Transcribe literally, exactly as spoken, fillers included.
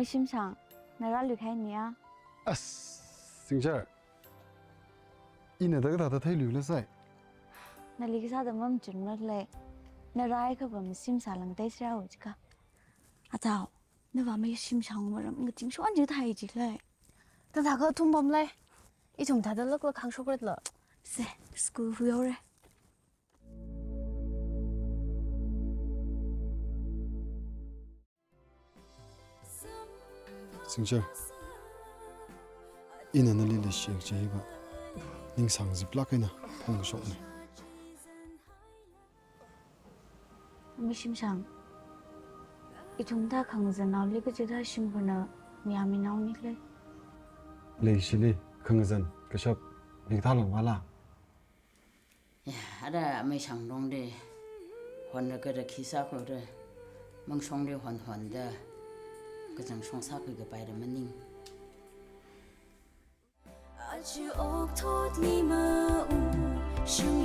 Shimshang, na rāluikahai nia. As, Singshar. Ina da kathāda theiluila sai. Nali kasāda mamachun maklei. Na rāhaiakha pam shim sālāngda sārao jika. Atao, nava mai Shimshang maram ngaching shon jithai jilei. Thāda kathum pamlei. Ithum thāda laklak hāngshokra lo. Se, school huihaora. Singshar, ina nali leishiyang chiva, ningsang ziplāk eina phongshokna. Amei Shimshang, ithum thā khangazan naoli kachida shimkhurna mayāmi nao nikle. Leishili khangazan kashap ning thālong mala. Ya, ara amei Shanglongli honra kara khi sākhuira, mangshongli honhonda, kachangshong sākhui kapaira maning. Aja okthotli ma u, shang